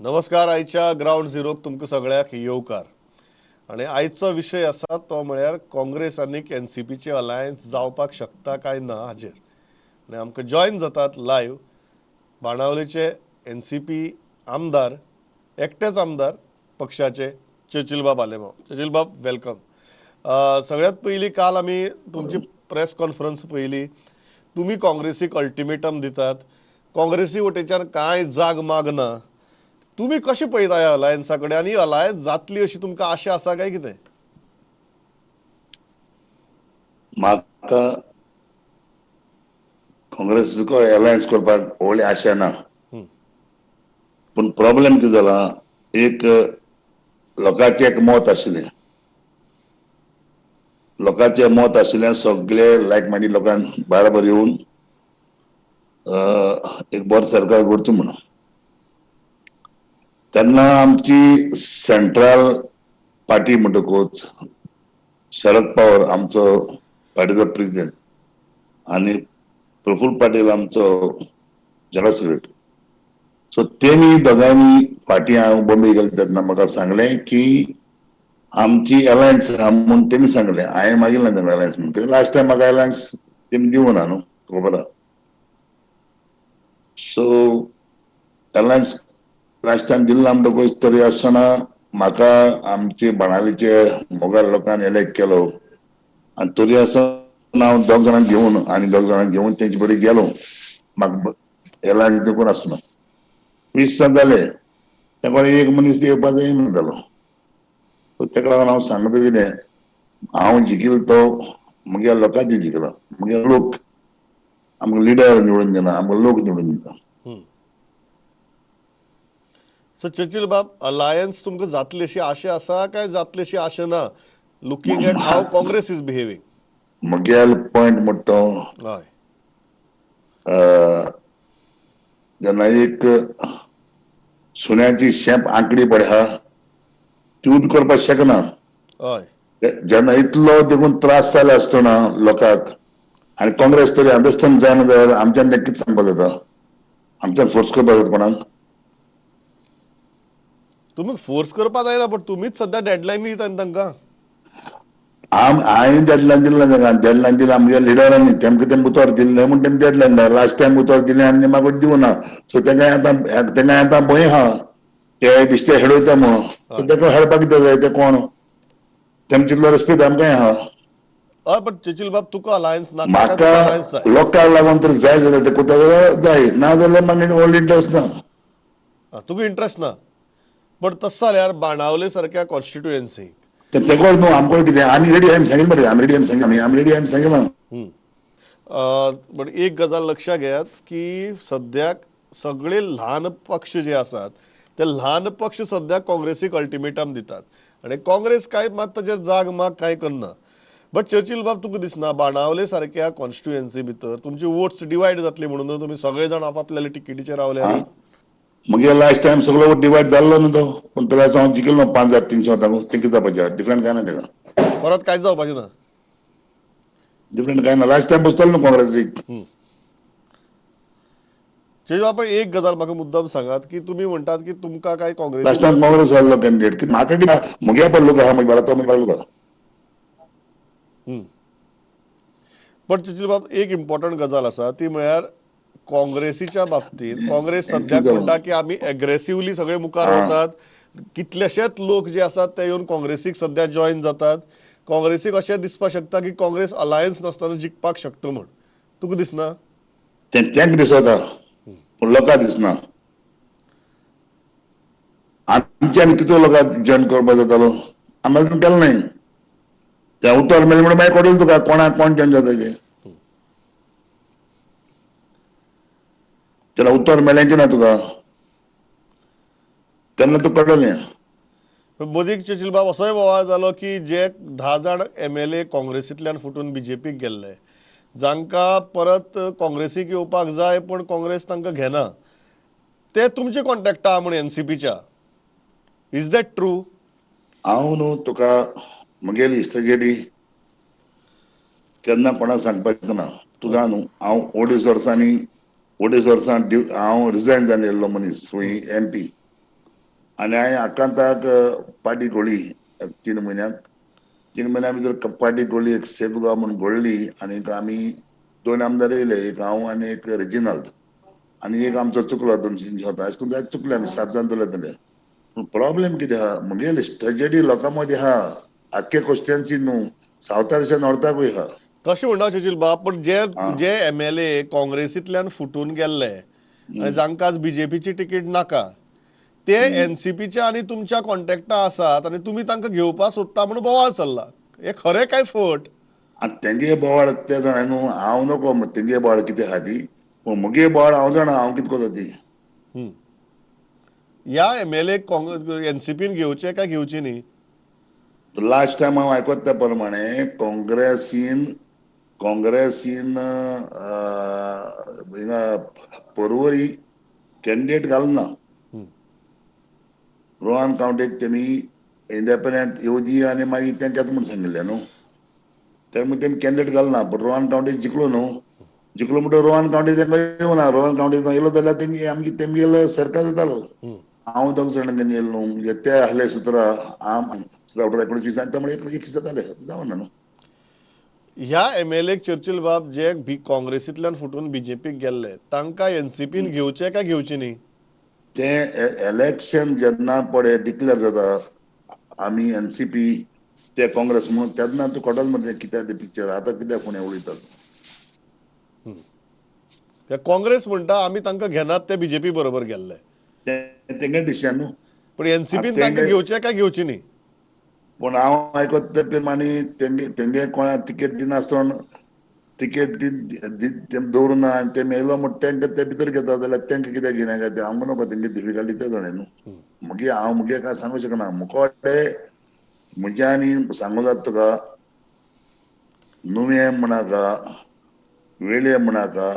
नमस्कार. आयच्या ग्रावंड झिरोक तुमकां सगळ्याक येवकार. आनी आयचो विशय आसा तो म्हळ्यार काँग्रेस आनी एनसीपीचे अलायन्स जावपाक शकता काय ना हाजेर. आनी आमकां जॉयन जातात लायव्ह बाणावलेचे एनसीपी आमदार, एकटेच आमदार पक्षाचे चर्चिलबाब आलेमांव. चर्चिलबाब, welcome. सगळ्यात पयलीं काल आमी तुमची प्रेस कॉन्फरन्स पळयली. तुमी काँग्रेसीक अल्टिमेटम दितात, काँग्रेसी वटेच्यान कांय जाग माग ना. तुमी कशें पळयता ह्या अलायन्सा कडेन आनी अलायन्स जातली अशी तुमकां आशा आसा काय कितें? म्हाका काँग्रेसीचो अलायन्स करपाक व्हडली आशा ना, पूण प्रॉब्लेम कितें जाला, एक लोकांचें एक मत आशिल्लें, लोकांचें मत आशिल्लें सगळे लायक मायंडेड लोकांक बाराबर येवन एक बरें सरकार करचें म्हणून. तेन्ना आमची सेंट्रल पार्टी म्हणटकूच शरद पवार आमचो पार्टीचो प्रेसिडेंट आनी प्रफुल्ल पाटील आमचो जनरल सेक्रेटरी. सो तेणी दोगांयनी फाटीं हांव बॉम्बे गेलो तेन्ना म्हाका सांगलें की आमची अलायन्स आहा म्हूण तेमी सांगलें. हांवें मागीर ना तेंका अलायन्स म्हूण, कित्याक लास्ट टायम म्हाका अलायन्स तेमी दिवना न्हू, खबर आहा. सो अलायन्स लास्ट टायम दिल्लो ना म्हणटकूच तरी आसतना म्हाका आमचे बाणावलेचे मोगार लोकांनी एलेक्ट केलो आनी तरी आसतना हांव दोग जाणांक घेवन आनी दोग जाणांक घेवन तेंचे बरोबर गेलो. म्हाका अलायन्स देखून आसना 20 दीस जाले तेका एक मनीस येवपाक जायना जालो. सो तेका लागून हांव सांगता कितें, हांव जिखिल्लो तो म्हज्या लोकांचे जिखला, म्हगे लोक आमकां लिडर निवडून दिना, आमकां लोक निवडून दिता. सो चर्चिल बाब, अलायन्स तुमकां जातली अशी आशा आसा काय जातली अशी आशा ना, looking at how Congress is behaving? म्हगेल पॉयंट म्हणटा तो, हय, जेन्ना एक सुण्याची शेंप आंकडी पडहा ती उद करपाक शकना. हय, जेन्ना इतलो देखून त्रास जाले आसतना लोकांक आनी काँग्रेस तरी अंडरस्टँड जायना जाल्यार आमच्यान तें कितें सांगपाक जाता, आमच्यान फोर्स करपाक जाता कोणाक? तुमी फोर्स करपाक जायना, पण तुमीच सध्या डेडलायन दिता न्ही तांकां. हांवें डेडलायन दिलें ना तांकां, डेडलायन दिलें आमच्या लिडरांनी, तेमकां तें उतर दिलें म्हूण तेमी डेडलायन दिला. लास्ट टायम उतर दिलें आनी मागीर दिवना. सो तेंकां आतां तेंकां आतां भंय आहा ते बेश्टे हेडयता म्हणून. सो तेका हेडपाक कितें जाय, ते कोण तेमचे तितलो रेस्पेक्ट आमकांय आहा. हय, पण चर्चिल बाब, तुका अलायन्स नाका? म्हाका अलायन्स जाय लोकांक लागून तर जाय जाल्यार ते कोता जाल्यार जाय, ना जाल्यार मागीर व्हडलो इंट्रस्ट ना. तुका इंट्रस्ट ना, पण तशें जाल्यार बाणावले सारक्या कॉन्स्टिट्युएन्सी तेको न्हू आमकां कितें, आमी रेडी आमी सांगिल्लें मरे, आमी रेडी आमी सांगिल्लें, आमी रेडी आमी सांगिल्लें. पण एक गजाल लक्षात घेयात की सद्याक सगळे ल्हान पक्ष जे आसात ते ल्हान पक्ष सद्याक काँग्रेसीक अल्टिमेटम दितात आनी काँग्रेस कांय मात ताचेर जाग माग कांय करना. बट चर्चिल बाब, तुका दिसना बाणावले सारक्या कॉन्स्टिट्युएन्सी भितर तुमची वोट्स डिवायड जातली म्हणून तुमी सगळे जाण आपापल्या तिकेटीचेर रावले? म्हगे लास्ट टायम सगळो डिवायड जाल्लो न्हू तो, पूण तरी आसा हांव जिखिल्लो 5300 वतां. तें कितें जावपाचें, डिफरंट कांय ना तेका, परत कांयच जावपाचें ना, डिफरंट कांय ना. लास्ट टायम बसतलो न्हू काँग्रेसीक. चर्चिल बाब, एक गजाल म्हाका मुद्दम सांगात की तुमी म्हणटात की तुमकां काय काँग्रेस लास्ट टायम काँग्रेस जाल्लो कॅन्डिडेट, म्हाका कितें म्हगे पण लोक आहा, म्हगे तो म्हगे लोक. पण चर्चिल बाब, एक इम्पॉर्टंट गजाल आसा ती म्हळ्यार काँग्रेसीच्या बाबतींत काँग्रेस सद्याक म्हणटा की आमी एग्रेसिवली सगळे मुखार वतात, कितलेशेच लोक जे आसात ते येवन काँग्रेसीक सद्या जॉयन जातात. काँग्रेसीक अशें दिसपाक शकता की काँग्रेस अलायन्स नासतना जिखपाक शकता म्हूण, तुका दिसना? तेंक दिसता पूण लोकांक दिसना. आमच्यान कितलो लोकांक जॉयन करपाक जातालो, आमी अजून केलें न्हय. तें उतर मेळ्ळें म्हणून मागीर कळटलें तुका कोणाक कोण जॉयन जाता तें. तेन्ना उतर मेळ्ळें ना तुका तेन्ना तुका कळटलें. मोदीक चर्चिल बाब असोय बोवाळ जालो की जे 10 जाण एमएलए काँग्रेसींतल्यान फुटून बीजेपीक गेल्ले, जांकां परत काँग्रेसीक येवपाक जाय पूण काँग्रेस तांकां घेना, ते तुमचे कॉन्टॅक्ट आहा म्हूण एनसीपीच्या. Is that true? हांव न्हू तुका म्हगेली इश्टगेटी केन्ना कोणाक सांगपाक ना. तूं जाणा न्हू हांव 2.5 वर्सां हांव रिजायन जावन येयल्लो मनीस, एमपी. आनी हांवें आकांताक पार्टी घोळ्ळी 3 म्हयन्यांक. 3 म्हयन्या भितर पार्टी घोळ्ळी, एक सेफ गोवा म्हूण घोळ्ळी आनी आमी 2 आमदार येयले, एक हांव आनी एक रेजिनाल्द आनी एक आमचो चुकलो 200-300 होता. अशें करून जायत चुकले आमी, 7 जाण दवरले जाले. पूण प्रॉब्लेम कितें आहा, म्हगेली ट्रेजेडी लोकां मदीं आहा, आख्खे कॉन्स्टिट्युएन्सी न्हू, सावथारच्या नॉर्थाकूय आहा. तशें म्हणटा चर्चिल बाब, पण जे जे MLA काँग्रेसींतल्यान फुटून गेल्ले आनी जांकां आज बीजेपीची तिकीट नाका ते एनसीपीच्या आनी तुमच्या कॉन्टेक्टा आसात आनी तुमी तांकां घेवपाक सोदता म्हणून बोवाळ चल्ला, हे खरें काय फट? आनी तेंगे बोवाळ ते जाणा न्हू, हांव नको तेंगे बोवाळ कितें आहा ती, पूण म्हगे बोवाळ हांव जाणा हांव कितें करता ती. ह्या MLA एनसीपीन घेवचे काय घेवची न्ही? लास्ट टायम हांव आयकत त्या प्रमाणे काँग्रेसीन हिंगा पर्वरी कॅन्डिडेट घालना. रोहन कावंटेक तेमी इंडिपेंडंट येवदी आनी मागीर तेंकां म्हूण सांगिल्लें न्हू, तेमी तेमी कॅन्डिडेट घालना. पण रोहन कावंटे जिखलो न्हू, जिखलो म्हणटकीर रोहन कावंटे तेंकां येवना. रोहन कावंटे येयलो जाल्यार तेंगे आमगे तेमगेलो सरकार जातालो. हांव दोग जाणां येयलो न्हू, म्हणजे ते आहले 17, हांव 17, 18, 19, 20 त्यामुळे 21 जाताले, जावना न्हू. ह्या MLA Churchill बाब जे काँग्रेसींतल्यान फुटून बीजेपीक गेल्ले तांकां एनसीपीन घेवचे काय घेवचे न्ही? ते इलेक्शन जेन्ना पळय डिक्लेअर जाता आमी एनसीपी ते काँग्रेस म्हणून, तेन्ना तूं कळटलें मरे कित्याक ते पिक्चर आतां कित्याक कोणें उलयतात. काँग्रेस म्हणटा आमी तांकां घेनात, ते बीजेपी बरोबर गेल्ले, तेंगे डिसिजन न्हू. पण एनसीपीन तांकां घेवचे काय घेवचे न्ही? पूण हांव आयकत ते प्रमाणे तेंगे तेंगे कोणा तिकेट दिनासतना तिकेट दवरुना आनी ते मेलो म्हण तांकां ते भितर घेता जाल्यार तांकां कित्याक घेयना काय ते हांव नको तेंगे डिफिकल्टी ते जाणा न्हू. मागीर हांव मुगे काय सांगूं शकना, म्हाका म्हज्या आनी सांगूं जाता तुका, नुवें म्हणाका, वेळे म्हणाका,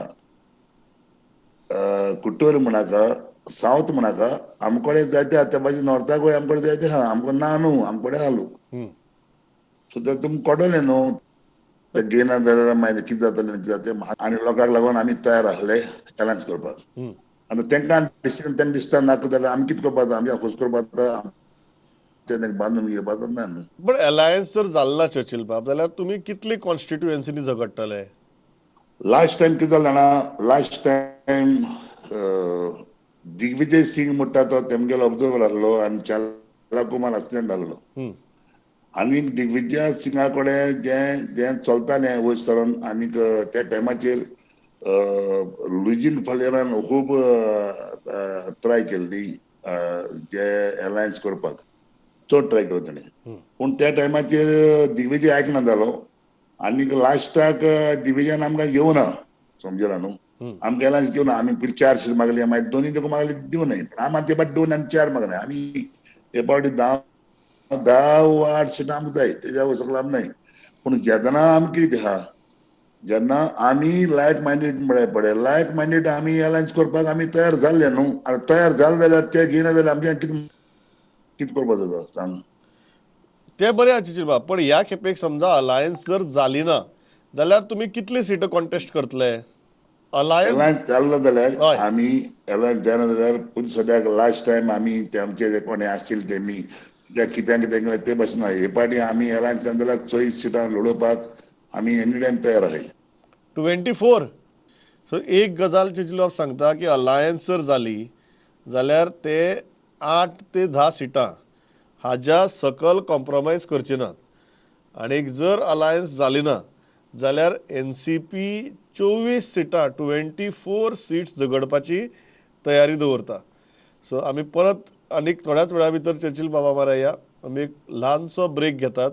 कुट्टोर म्हणाका, सावथ म्हणाका, आमकडे जायते आहा. त्या भाशेन नॉर्थाकूय आमकडे जायते आहा, आमकां ना न्हू, आमकडे आहा लोक. सो ते तुमकां कळटलें न्हू, ते घेयना जाल्यार मागीर कितें जातलें कितें जातलें. आनी लोकांक लागून आमी तयार आहले अलायन्स करपाक. आतां तांकां डिसिजन तांकां दिसता नाका जाल्यार आमी कितें करपाक जाता, आमच्या खोस करपाक जाता, ते बांदून घेवपाक जाता न्हू. पण अलायन्स जर जाल ना चर्चिल बाब जाल्यार तुमी कितली कॉन्स्टिट्युएन्सीनी झगडटले? लास्ट टायम कितें जालें जाणा, लास्ट टायम दिग्विजय सिंग म्हणटा तो तेमगेलो ऑब्जर्वर आहलो आनी चाला कुमार असिस्टंट आहलो. आनी दिग्विजय सिंगा कडेन जें जें चलतालें वयर सरून, आनीक त्या टायमाचेर लुजीन फालेरान खूब ट्राय केल्ली जे अलायन्स करपाक, चड ट्राय केलो तेणें. पूण त्या टायमाचेर दिग्विजय आयकना जालो आनीक लास्टाक दिग्विजयान आमकां घेवना, समजला न्हू, आमकां अलायन्स घेवना. आमी पयलीं 4 सीट मागली, मागीर 2 तुका मागली दिवं नये, पण आमी ते फावट 2 आनी 4 मागले. आमी ते फावटी 10 वा 8 सिटां आमकां जाय, तेज्या वयर सगळें आमकां नाय. पूण जेन्ना आमी कितें आहा, जेन्ना आमी लायक मायंडेड म्हळ्यार पळय, लायक मायंडेड आमी अलायन्स करपाक आमी तयार जाल्ले न्हू. आतां तयार जाले जाल्यार ते घेयना जाल्यार आमच्या कितें कितें करपाक जाता सांग? ते बरें आहा चर्चिल बाब, पण ह्या खेपेक समजा अलायन्स जर जाली ना जाल्यार तुमी कितली सिटां कॉन्टेस्ट करतले? अलायन्स जाल्लो जाल्यार आमी अलायन्स जायना जाल्यार, पूण सद्याक लास्ट टायम आमी ते आमचे जे कोणे आशिल्ले तेमी त्या कित्याक कित्याक ते भाशेन हे पाटी आमी अलायन्स जायना जाल्यार 24 सिटां लडोवपाक आमी एनी टायम तयार आहाय. 24. सो एक गजाल चर्चिल बाब सांगता की अलायन्स जर जाली जाल्यार ते 8 ते 10 सिटां हाज्या सकल कॉम्प्रोमायज करचे नात, आनी जर अलायन्स जाली ना जाल्यार एनसीपी 24 सिटां 24 सीट्स झगडपाची तयारी दवरता. सो आमी परत आनीक थोड्याच वेळा भितर चर्चिल बाबा मारा या, आमी एक ल्हानसो ब्रेक घेतात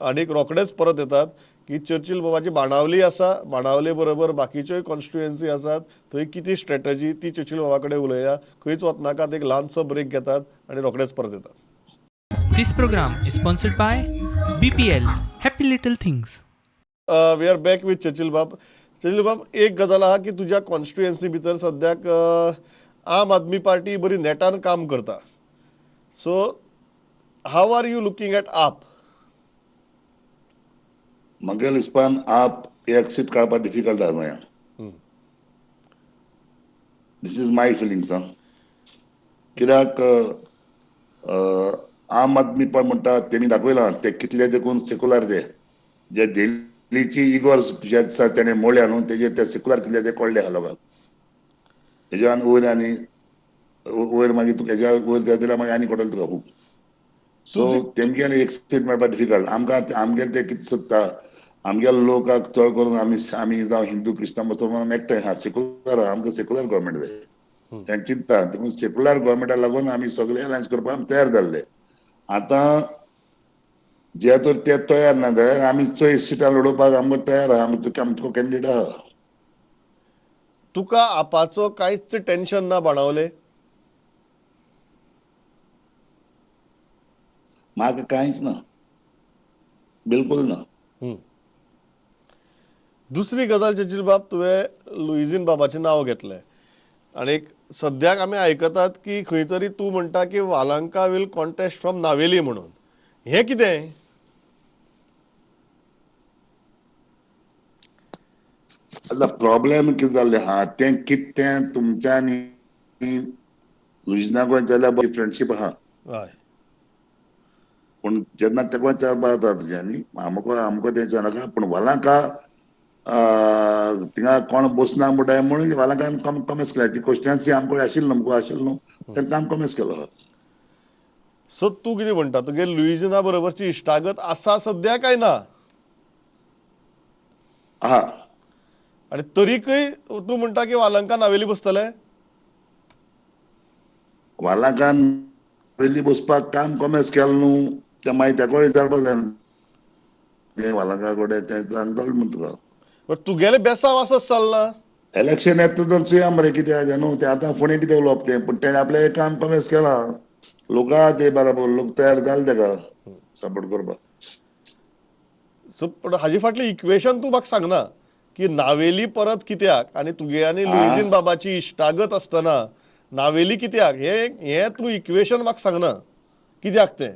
आनीक रोखडेच परत येतात की चर्चिल बाबाची बाणावली आसा, बाणावले बरोबर बाकीच्योय कॉन्स्टिट्युएन्सी आसात, थंय कितें स्ट्रेटजी ती चर्चिल बाबा कडेन उलया. खंयच वचनाकात, एक ल्हानसो ब्रेक घेतात आनी रोखडेच परत येतात. This program is sponsored by BPL, Happy Little Things. We are back with Churchill बाब. चर्चिल बाब, एक गजाल आहा की तुज्या कॉन्स्टिट्युएन्सी भितर सद्याक आम आदमी पार्टी बरी नेटान काम करता. So how are you looking at AAP? म्हगेले हिसपान आप एक सीट काडपाक डिफिकल्ट आहा गोंयांत. This is my feelings. कित्याक आम आदमी पण म्हणटा तेणी दाखयलां ते कितले देखून सेक्युलर ते जे दिल्लीची इगोर्स जे आसा तेणे मोडल्या न्हू तेजेर ते सेक्युलर कितले ते कळ्ळे आहा लोकांक. तेज्यान वयर आनी वयर मागीर तुका हेज्या वयर जाय जाल्यार मागीर आनी कळटलें तुका खूब. सो तेमगेले एक सीट मेळपाक डिफिकल्ट. आमकां आमगेले ते कितें सोदता आमगेले लोकांक चड करून आमी आमी जावं हिंदू क्रिस्तांव मुसलमान एकठांय आहा, सेक्युलर आहा, आमकां सेक्युलर गव्हर्मेंट जाय तें चिंता. देखून सेक्युलर गव्हर्मेंटाक लागून आमी सगळे अलायन्स करपाक आमी तयार जाल्ले. आतां जे तर ते तयार ना जाल्यार आमी 24 सिटां लडोवपाक आमकां तयार आहा, आमचो आमचो कॅन्डिडेट आहा. तुका आपाचो कांयच टेन्शन ना बाणावले? म्हाका कांयच ना, बिलकुल ना. दुसरी गजाल चर्चिल बाब, तुवें लुइझीन बाबाचें नांव घेतलें आनी सद्याक आमी आयकतात की खंय तरी तूं म्हणटा की Valanka will contest from Navelim म्हणून, हें कितें? आतां प्रॉब्लेम कितें जाल्लें आहा तें कितें तुमच्यांनी लुइझिना गोंय जाल्यार बरी फ्रेंडशीप आहा, हय, पूण जेन्ना तेका विचारपा जाता तुज्यांनी आमकां आमकां तें नाका. पूण वालांका थिंगा कोण बसना म्हणटाय म्हणून वालांकान काम कॉमेस केला. ती क्वेश्चन्सी आमकां आशिल्लो न्हू, आमकां आशिल्लो न्हू, तें काम कॉमेस केलो. सो तूं कितें म्हणटा, तुगे लुइझिना बरोबरची इश्टागत आसा सद्या काय ना? आहा. आनी तरीकय तूं म्हणटा की वालंका नावेली बसतले? वालांकान नावेली बसपाक काम कॉमेस केलें न्हू, तें मागीर तेका विचारपाक जाय तें वालांका कडेन तें सांगतलें म्हण तुका. बट तुगेलें बेसांव आसत चल्लां. इलेक्शन येता तर चोया मरे कितें आहा न्हू तें. आतां फुडें कितें उलोवप तें, पूण तेणें आपलें काम कॉमेस केलां, लोक आहा ते बराबर, लोक तयार जाले तेका सपोर्ट करपाक. सो पूण हाजे फाटलें इक्वेशन तूं म्हाका सांगना की नावेली परत कित्याक आनी तुगे आनी लुइझीन बाबाची इश्टागत आसतना नावेली कित्याक, हें हें तूं इक्वेशन म्हाका सांगना कित्याक तें.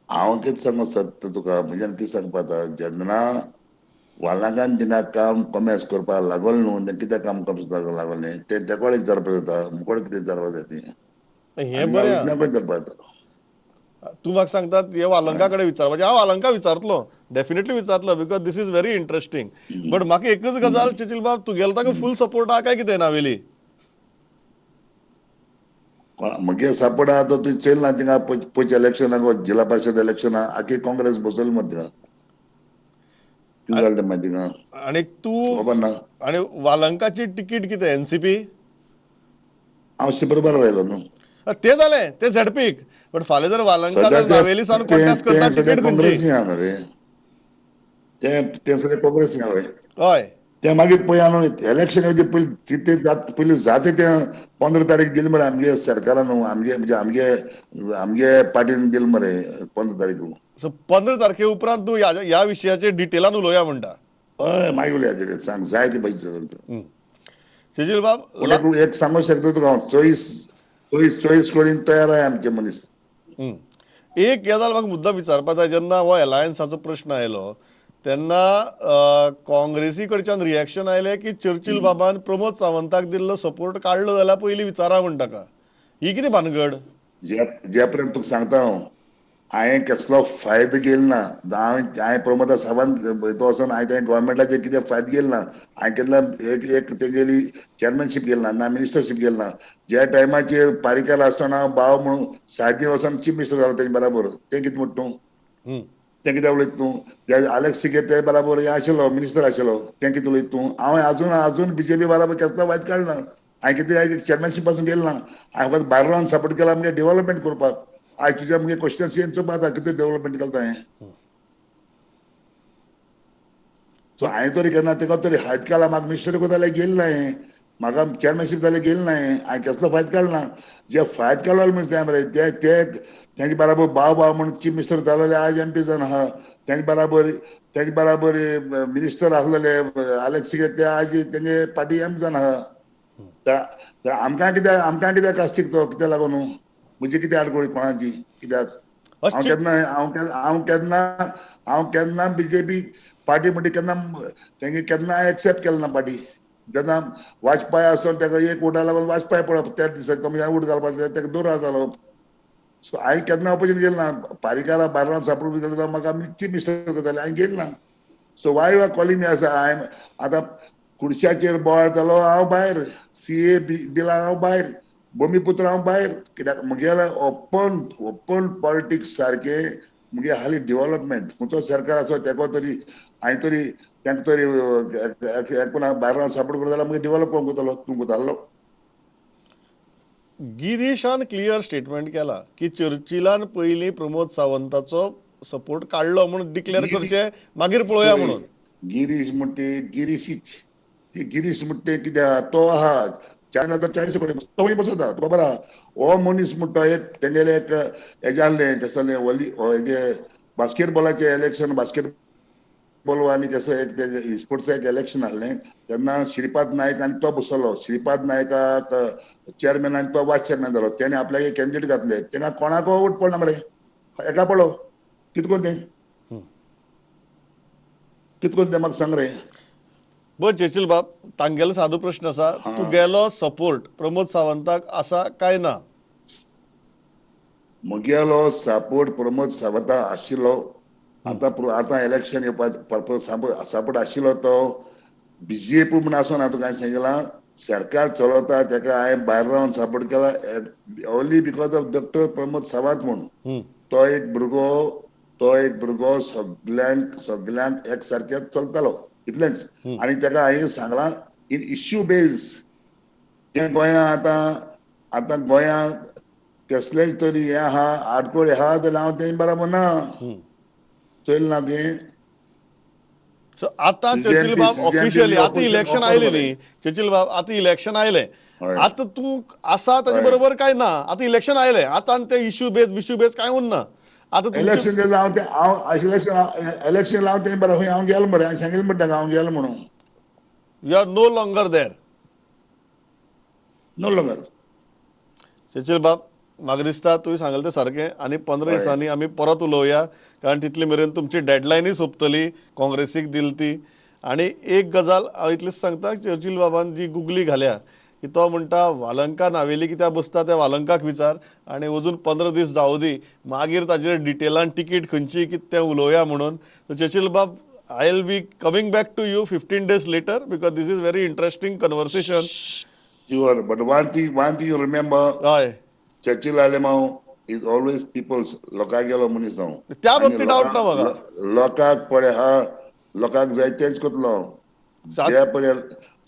हांव कितें सांगूंक सोदता तुका, म्हज्यान कितें सांगपा आतां, जेन्ना वालांकान थिंगा काम कॉमेस करपाक लागोल न्हू, तें कित्याक काम कॉमेस लागोलें तें तेका विचारपाक जाता, मुकोड कितें विचारपाक जाय तें. हें बरें विचारपाक जाता. तूं म्हाका सांगतात हे वालंका कडेन विचारपाचें, हांव Valanka विचारतलो, definitely विचारतलो, because this is very interesting. But म्हाका एकच गजाल चर्चिल बाब, तुगेलो ताका फूल सपोर्ट आहा काय कितें नावेली? म्हगे सपोर्ट आहा तो तुवें चोयल ना थिंगा पयच्या इलेक्शनाक, जिल्हा परिशद इलेक्शनाक आखी काँग्रेस बसयली मरे थिंगा. कितें जालें तें मागीर थिंगा आनी तूं खबर ना. आनी वालंकाची तिकीट कितें एनसीपी? हांव शिबरबार रायलो न्हू. तें जालें तें झेडपीक, बट फाल्यां जर वालंका जर नावेली सावन कॉन्टेस्ट करता तिकीट खंयची? काँग्रेसी आहा न्हू रे तें, तें सगळें काँग्रेसी आहा. हय, तें मागीर पळय न्हू इलेक्शन येवचे पयलीं कितें जात पयलीं जाता तें 15 तारीख दिली मरे आमगे सरकारान न्हू, आमगे म्हणजे आमगे आमगे पार्टीन दिली मरे 15 तारीख. सो 15 तारखे उपरांत तूं ह्या विशयाचेर डिटेलान उलोवया म्हणटा? हय, मागीर उलोवया, सांग जाय ते पयशे. चर्चिल बाब, पूण एक सांगूंक शकता तुका हांव, चोवीस कडेन तयार आहाय आमचे मनीस. एक गजाल म्हाका मुद्दाम विचारपा जाय, जेन्ना हो एलायन्साचो प्रश्न आयलो तेन्ना काँग्रेसी कडच्यान रिएक्शन आयलें की चर्चिल बाबान प्रमोद सावंताक दिल्लो सपोर्ट काडलो जाल्यार पयलीं विचारा म्हण ताका, ही कितें भानगड? ज्या पर्यंत तुका सांगता हांव, हांवें कसलो फायदो घेयल ना. हांवें प्रमोदा सावंत तो वचोन हांवें तें गव्हर्मेंटाचेर कितें फायदो घेयल ना. हांवें केन्ना एक तेगेली चेअरमॅनशीप घेयल ना, ना मिनिस्टरशीप घेयल ना. ज्या टायमाचेर पारीकर आसतना भाव म्हणून 7 दीस वचोन चीफ मिनिस्टर जालो तेजे बराबर, तें कितें म्हणटा तूं, तें कितें उलयता तूं? त्या आलेक्स सिकेर ते बराबर हें आशिल्लो, मिनिस्टर आशिल्लो, तें कितें उलयता तूं? हांवें अजून अजून बीजेपी बराबर कसलो वायट काडना. हांवें कितें चेअरमॅनशीप पासून गेल ना. हांवें फकत भायर रावन सपोर्ट केला आमगे डेव्हलपमेंट करपाक. आयज तुज्या मुगे क्वेश्चन्स येवन चोवपा जाता कितें डेव्हलपमेंट केलां हांवें. सो हांवें तरी केन्ना तेका तरी फायद केला, म्हाका मिनिस्टर जाल्यार गेल ना, म्हाका चेअरमॅनशीप जाल्यार गेल ना, हांवें कसलो फायद काडना. जे फायद काडलो म्हणजे जाय मरे ते तेजे बराबर भाव भाव म्हण चीफ मिनिस्टर जालेले आज एम पी जावन आहा, तेजे बराबर मिनिस्टर आसलेले आलेक्स सिकेर ते आज तेंगे पार्टी एम जावन आहा. आमकां कित्याक, आमकां कित्याक कास्तीक तो कित्याक लागून न्हू? म्हजी कितें आडखळी कोणाची कित्याक? हांव केन्ना हांव केन्ना हांव केन्ना बीजेपी पार्टी म्हणटी केन्ना तेंगे केन्ना एक्सेप्ट केलें ना पार्टी. जेन्ना वाजपेयी आसतो तेका एक वोटा लागून वाजपेयी पळप त्या दिसा तो म्हणजे वोट घालपाक जाय तेका दोरा जालो. सो हांवें केन्ना ऑपोजिशन गेलें ना. पारीकारा बार्रान सपोर्ट गेलो जाल्यार म्हाका चीफ मिनिस्टर करताले, हांवें गेलें ना. So why you are calling me आसा? हांवें आतां कुडशाचेर बोवाळ जालो, हांव भायर, सी ए बिला हांव भायर, भुमीपुत्र हांव भायर. कित्याक म्हगेलें ओपन ओपन पॉलिटिक्स सारकें मुगे हाली डेव्हलपमेंट. खंयचो सरकार आसा तेका तरी हांवें तरी तांकां तरी कोणा बार्रान सपोर्ट करता जाल्यार मागीर डेव्हलप कोण करतलो? तूं करतालो? गिरीशान क्लियर स्टेटमेंट केला की चर्चिलान पयलीं प्रमोद सावंताचो सपोर्ट काडलो म्हणून डिक्लेअर करचें, मागीर पळोवया म्हणून. गिरीश म्हणटे, गिरीशीच ती. गिरीश म्हणटे कित्याक तो आहा चार 40 कडेन तोय बसता, तुका खबर आहा. हो मनीस म्हणटा एक तेंगेलें एक हेजें आहलें, कसलें वॉली हेजें बास्केटबॉलाचें इलेक्शन, बास्केटबॉल आनी कसो एक ते स्पोर्ट्स एक इलेक्शन आहलें तेन्ना श्रीपाद नायक आनी तो बसलो. श्रीपाद नायकाक चेअरमॅन आनी तो वायस चेअरमॅन जालो. तेणें आपल्याक एक कॅन्डिडेट घातले, तेन्ना कोणाक वोट पडना मरे, एका पडलो. कितें कोण तें, कितें कोण तें म्हाका सांग रे. बरं चर्चिल बाब, तांगेलो सादो प्रश्न आसा, तुगेलो सपोर्ट प्रमोद सावंताक आसा काय ना? म्हगेलो सपोर्ट प्रमोद सावंता आशिल्लो. आतां आतां इलेक्शन येवपा सपोर्ट आशिल्लो तो बीजेपी म्हूण आसना. तुका हांवें सांगलां, सरकार चलयता तेका हांवें भायर रावन सपोर्ट केला only because of doctor Pramod Sawant म्हूण. तो एक भुरगो, तो एक भुरगो सगल्यांक सगल्यांक एक सारकें चलतालो, इतलेंच. आनी तेका हांवें सांगलां इन इश्यू बेज तें गोंया आतां आतां गोंयांत कसलेंच तरी हें आहा, आडकोळ आहा जाल्यार हांव तें बराबर ना चोयलें ना तुवें. सो आतां चर्चिल बाब, ऑफिशियली आतां इलेक्शन आयलें न्ही चर्चिल बाब, आतां इलेक्शन आयलें, आतां तूं आसा ताजे बरोबर काय ना? आतां इलेक्शन आयलें, आतां आनी ते इश्यू बेज बिश्यू बेज काय उरना आतां. इलेक्शन हांव तें हांव इलेक्शन इलेक्शन हांव तें बरें हांव गेलो मरे, हांवें सांगिल्लें म्हणटा हांव गेलो म्हणून. You are no longer there. No longer. Churchill बाब, म्हाका दिसता तुवें सांगलें तें सारकें आनी 15 दिसांनी आमी परत उलोवया, कारण तितले मेरेन तुमची डेडलायनूय सोंपतली काँग्रेसीक दिल ती. आनी एक गजाल हांव इतलीच सांगता, चर्चिल बाबान जी गुगली घाल्या की तो म्हणटा वालंका नावेली कित्याक बसता त्या वालंकाक विचार, आनी अजून 15 दीस जावं दी, मागीर ताजेर डिटेलान तिकीट खंयची कितें तें उलोवया म्हणून. सो चर्चिल बाब, I will be coming back to you 15 days later because this is very interesting conversation. Sure, but one thing you remember, Churchill Alemao is always people's, लोकांगेलो मनीस हांव. त्या बाबतीत doubt ना म्हाका. लोकांक पळय हा, लोकांक जाय तेंच करतलो. ते पळय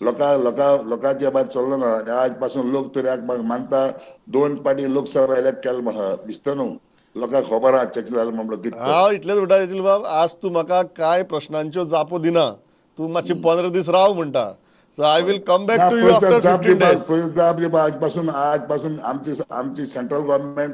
लोकां लोकां लोकांच्या बाद चल्लो ना. आज पासून लोक तरी मानता. दोन पाटी लोकसभा इलेक्ट केलो म्हाका दिसता न्हू, लोकांक खबर आहा चर्चिल आलेमाव म्हणलो कितें. हांव इतलेंच म्हणटा चर्चिल बाब, आज तूं म्हाका कांय प्रश्नांच्यो जापो दिना, तूं मातशी 15 दीस राव म्हणटा. So I will come back to you after 15 days. जाप दिवपा आजपासून आमची आमची सेंट्रल गव्हर्नमेंट,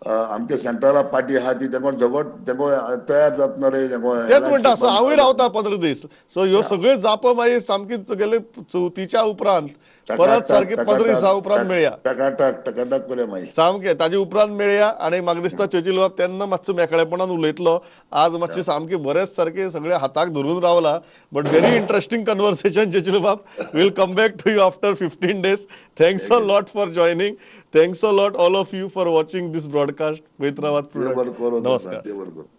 आमच्या सेंट्रल पार्टी आहा ती तेंको जगत तेंको तयार जातना रे तेंको. तेच म्हणटा, सो हांवूय रावता 15 दीस. सो ह्यो सगळ्यो जापो मागीर सामकी तुगेले चवथीच्या उपरांत परत सारके 15 दिसां उपरांत मेळया. टकाटक टकाटक करूया मागीर. सामकें ताजे उपरांत मेळया. आनी म्हाका दिसता चर्चिल बाब तेन्ना मातसो मेकळेपणान उलयतलो, आज मातशें सामकें बरेंच सारकें सगळें हाताक धरून रावला. But very interesting conversation Churchill बाब, will come back to you after 15 days. Thanks a lot for joining. Thanks a lot all of you for watching this broadcast. पळयत रावात. देव बरें करूं. नमस्कार. देव बरें करूं.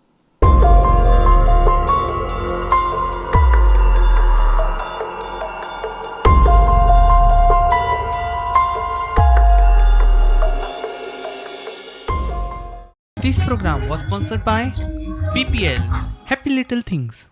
This program was sponsored by BPL Happy Little Things.